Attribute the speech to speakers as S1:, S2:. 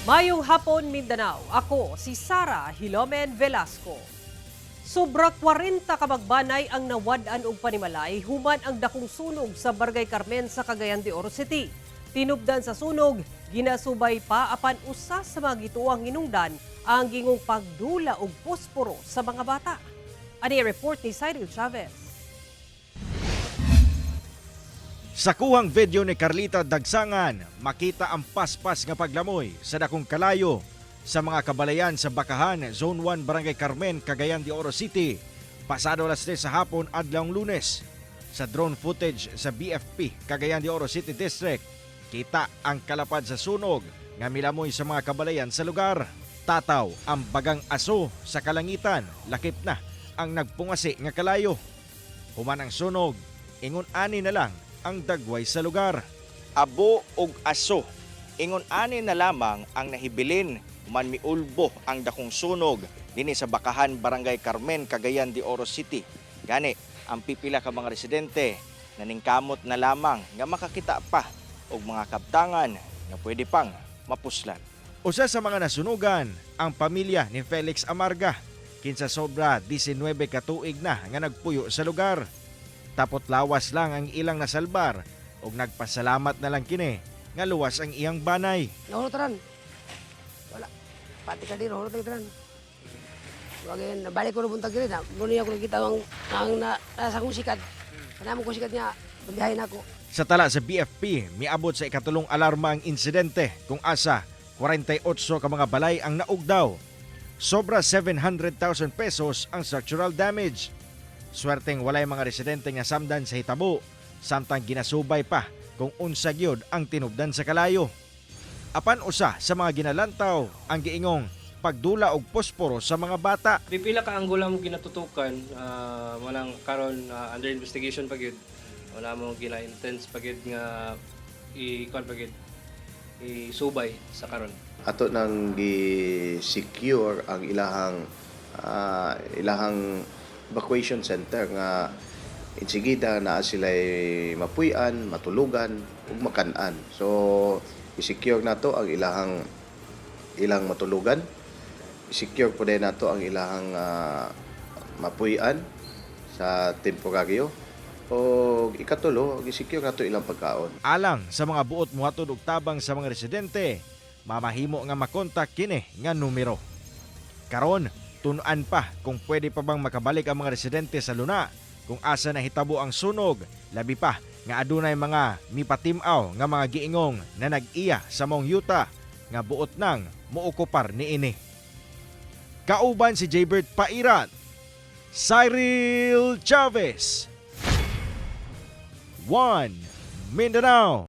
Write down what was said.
S1: Mayong hapon, Mindanao. Ako si Sara Hilomen Velasco. Sobra 40 ka magbanay ang nawad-an og panimalay human ang dakong sunog sa Barangay Carmen sa Cagayan de Oro City. Tinubdan sa sunog, ginasubay pa apan usa sa mga gituang hinungdan ang gingong pagdula og posporo sa mga bata. Ani report ni Cyril Chavez.
S2: Sa kuhang video ni Carlita Dagsangan, makita ang paspas nga paglamoy sa dakong kalayo sa mga kabalayan sa Bakahan, Zone 1, Barangay Carmen, Cagayan de Oro City. Pasado alas 3 sa hapon adlawng Lunes. Sa drone footage sa BFP, Cagayan de Oro City District, kita ang kalapad sa sunog nga milamoy sa mga kabalayan sa lugar. Tataw ang bagang aso sa kalangitan, lakip na ang nagpungasi nga kalayo. Human ang sunog, ingon ani na lang ang dagway sa lugar. Abo og aso, ingon ani na lamang ang nahibilin human miulbo ang dakong sunog dinhi sa Bakahan, Barangay Carmen, Cagayan de Oro City. Gani, ang pipila ka mga residente naningkamot na lamang nga makakita pa og mga kabtangan nga pwede pang mapuslan. Usa sa mga nasunugan ang pamilya ni Felix Amarga, kinsa sobra 19 ka tuig na nga nagpuyo sa lugar. Tapot lawas lang ang ilang nasalbar ug nagpasalamat na lang kini nga luwas ang iyang banay.
S3: Nahulog tanan. Wala. Pati ka din, nahulog tanan. Wag nabalik ko na buntag diri na. Muna ako nakita ang nasa kong sikat. Kanamo kong sikat niya, pambiyahin ako.
S2: Sa tala sa BFP, miabot sa ikatulong alarma ang insidente kung asa 48 ka mga balay ang naugdaw. Sobra 700,000 pesos ang structural damage. Swerteng walay mga residente nga samdan sa hitabo, samtang ginasubay pa kung unsa gyud ang tinubdan sa kalayo. Apan usa sa mga ginalantaw ang giingong pagdula og posporo sa mga bata.
S4: Pipila ka angulo mo ginatutukan, walang karon under investigation pa gyud. Wala mo gina-intense pa gyud nga i-kuan pa gyud, isubay sa karon.
S5: Ato nang gi-secure ang ilahang evacuation center nga insigida naa sila mapuy-an, matulugan ug makan-an. So i-secure nato ang ilahang ilang matulugan. I-secure po din nato ang ilahang mapuy-an sa temporaryo. O ikatulo, i-secure nato ilang pagkaon.
S2: Alang sa mga buot mohatod og tabang sa mga residente, mamahimo nga makontak kini nga numero. Karon, tun-an pa kung pwede pa bang makabalik ang mga residente sa luna kung asa nahitabo ang sunog, labi pa nga adunay mga mipatim-aw nga mga giingong na nag-iya sa maong yuta nga buot nang mookupar niini. Kauban si Jaybert Pairan, Cyril Chavez, One Mindanao.